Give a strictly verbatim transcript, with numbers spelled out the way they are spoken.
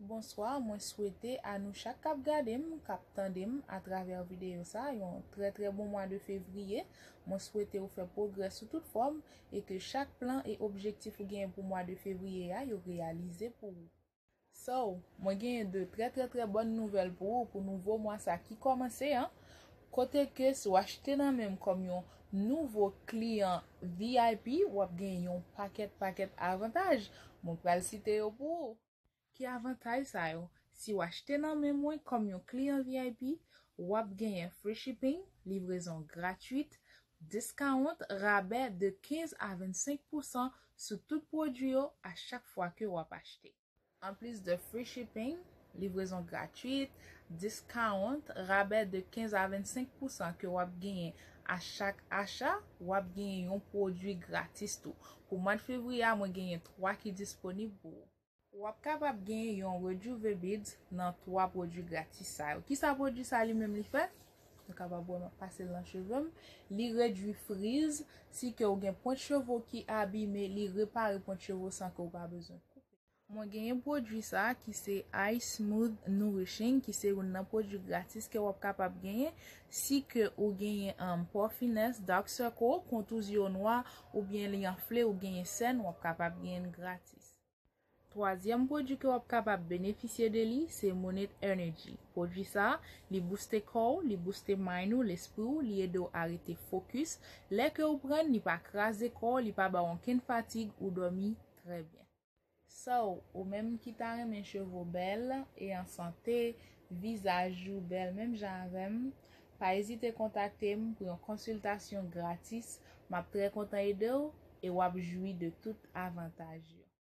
Bonswa, mwen swete a nou chak k ap gade m, k ap tande m atravè videyo sa, yon trè trè bon mwa de fevriye. Mwen swete ou fè pwogrè sou tout fòm e ke chak plan e objektif ou genyen pou mwa de fevriye a, yo reyalize pou ou. So, mwen genyen de trè trè trè bòn nouvèl pou ou pou nouvo mwa sa ki kòmanse an. Kote ke si w achte nan men m kòm yon nouvo kliyan V I P, w ap genyen yon pakèt pakèt avantaj. Mwen pral site yo pou ou. Ki avantaj sa yo? Si w achte nan men mwen kòm yon kliyan V I P, w ap genyen free shipping, livrezon gratwit, discount, rabè de kenz a vennsenk pousan sou tout pwodui yo a chak fwa ke w ap achte. Anplis de free shipping, livrezon gratwit, discount, rabè de kenz a vennsenk pousan ke w ap genyen a chak acha, w ap genyen yon pwodui gratis tou. Pou mwa de fevriye a, mwen genyen twa ki disponib pou ou. W ap kapab genyen yon Rejuve Beads nan twa pwodui gratis sa yo. Kisa pwodui sa li menm li fè? Nou kapab wè m ap pase l nan cheve m. Li redui friz. Si ke w gen pwent cheve ki abime, li repare pwent cheve san ke w pa bezwen koupe. Mwen genyen pwodui sa ki se Eye Smooth Nourishing, ki se youn nan pwodui gratis ke w ap kapab genyen si ke ou genyen um, puffiness, dark circle, kontou zye w nwa, oubyen li anfle, ou genyen sèn, w ap kapab genyen l gratis. Twazyèm pwodui ke w ap kapab benefisye de li, se Monat Energy. Pwodui sa, li booste kò w, li booste mind ou, lespri w, li ede w arete fokis. Lè ke w pran l, li pa kraze kò w, li pa ba w ankenn fatig, ou dòmi trè byen. So, ou menm ki ta renmen cheve w bèl e an sante, vizaj ou bèl menm jan avè m, pa ezite kontakte m pou yon konsiltasyon gratis. M ap trè kontan ede w e w ap jwi de tout avantaj yo.